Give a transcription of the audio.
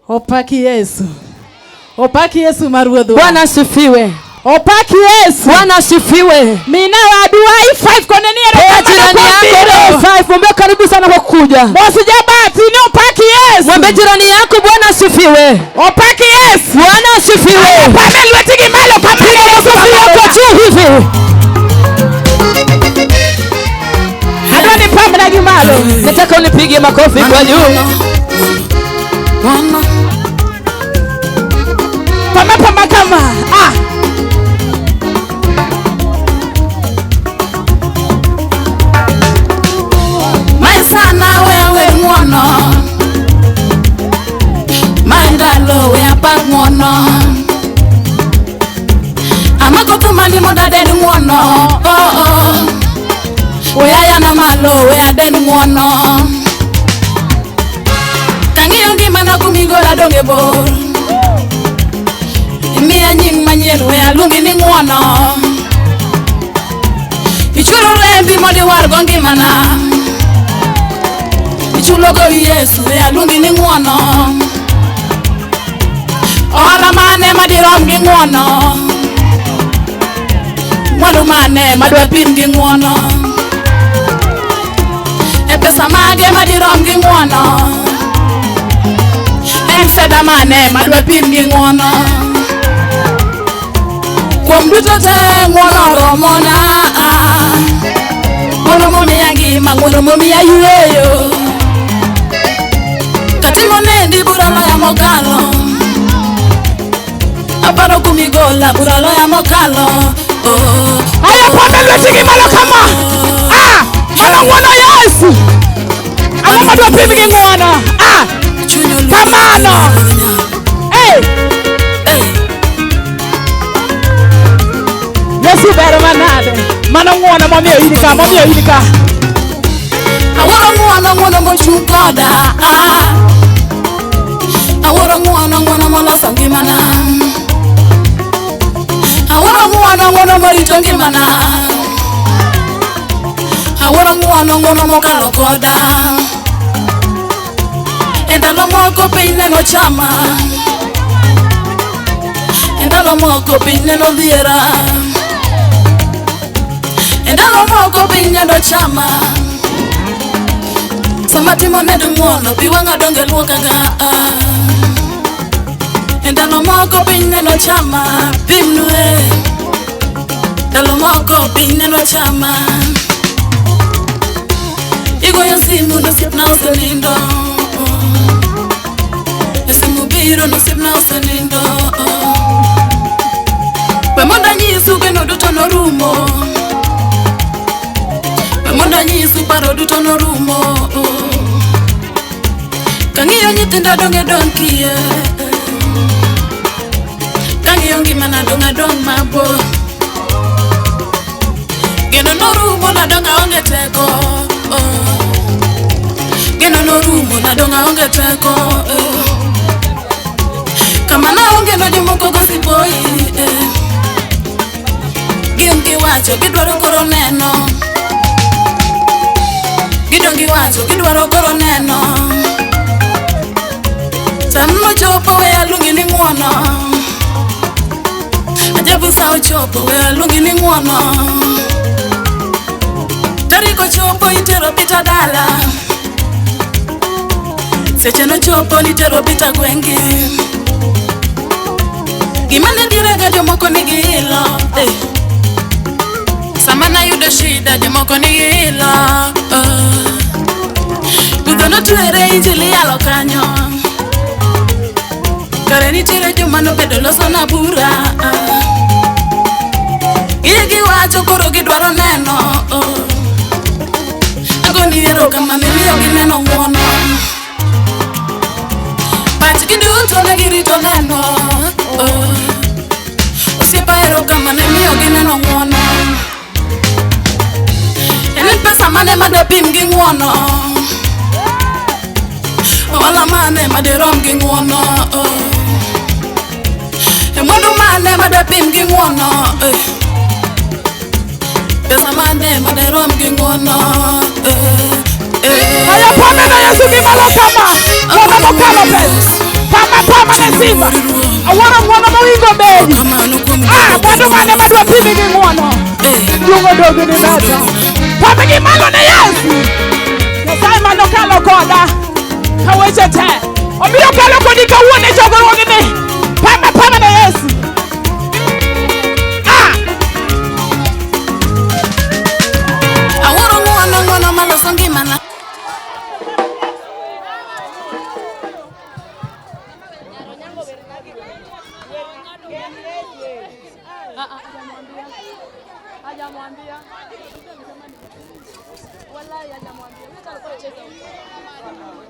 Opaki Yesu. Opaki Yesu ma Ruodhwa. Bwana asifiwe. Opaki Yesu. Bwana asifiwe. Mina wadu high five kone ni Pea jirani yako five, mwambie karibu sana kwa kuja. Mos jabati ni opaki Yesu. Mwambie jirani yako Bwana asifiwe. Opaki Yesu. Bwana asifiwe. Pame lweti gi malo kama Piga makofi yako juu hivi. Adwa ni pamna gi malo. Nataka unipige makofi kwa juu. Pama pama kama. Ah. Maisana wewe ng'wono Mandalo we apak ng'wono Amako thumani mondo aden ng'wono oh, oh. We ayana malo we aden ng'wono Kang'iyo ngimana kumigola donge bor Imiya nying manyien we aluongi ni ng'wono Ichulo rembi mondo iwargo ngimana Ichulo gowi Yesu we aluongi ni ng'wono Ohala mane madirom gi ng'wono Mwandu mane madwa pim gi ng'wono E pesa mage madirom gi ng'wono En fedha mane madwa pim gi ng'wono Kuom duto te ng'wono oromona Ng'wono momiya ngima, ng'wono momiya yueyo Katimo nendi bura loya mokalo Aparo kumigola bura loya mokalo oh. Aya pame lweti gi malo kama. Ah. Mano ng'wono Yesu. Ang'o madwa pim gi ng'wono? Ah. Chuny oluoro Kamano. Hey. Hey. Yesu ber manade. Mano ng'wono momiyo in ka, momiyo in ka. Awuoro ng'wono ng'wono mochung' koda ah. Awuoro ng'wono ng'wono moloso ngimana Awuoro ng'wono ng'wono morito ngimana Awuoro ng'wono ng'wono mokalo koda E ndalo moko piny neno chama E ndalo moko piny neno dhiera E ndalo moko piny neno chama Sama timo neno ng'wono pi wang'a donge luokaga E ndalo moko piny neno chama pimnue Ndalo moko piny neno chama Igoyo simu nosiepna osenindo E simu biro nosiepna osenindo We mondo anyisu geno duto norumo We mondo anyisu paro duto norumo Kang'iyo nyithinda donge dong' kiye Kang'iyo ngimana dong' adong' mabor Geno norumo nadong' aonge teko oh. Geno norumo nadong' aonge teko eh. Kama naonge no jomoko gosipoi eh. Gin giwacho gidwaro koro neno Gidong' giwacho gidwaro koro neno Sama ochopo we aluongi ni ng'wono Ajabu sa ochopo we aluongi ni ng'wono Tarik ochopo itero Peter dala Seche nochopo nitero Peter gweng'gi Gima ne dhiraga jomoko nigi ilo eh. Sama nayudo shida jomoko nigi ilo oh. Budho notwere injili yalo kanyo Kare nitiere joma nobedo losona bura Giyie giwacho koro gidwaro neno oh. Agoni erokamano imiyo gineno ng'wono Pachgi duto ne girito neno oh. Osiepa erokamano imiyo gineno ng'wono En pesa mane madwa pim gi ng'wono Ohala mane madirom gi ng'wono oh. E mwandu mane madwa pim gi ng'wono eh. Pesa mane madirom gi ng'wono eh. Eh. Aya pame na Yesu gi malo kama. Ng'wono mokalo pesa. Pama Simba. Awuoro ng'uono mowingo bedi. Kamano kuom Ah, mwandu mane madwa pimi gi ng'uono. Jungo dogi ni meta. Pame gi malo ne Yesu. Nyasaye manokalo koda. Ka weche te. Obiro kalo kodi kawuono e chokruogni. Pame pame ne Yesu. Ah! Awuoro ng'uono ng'uono maloso ngimana. Hajamwambia. Wallahi hajamwambia. Mimi nilikuwa nacheza huko.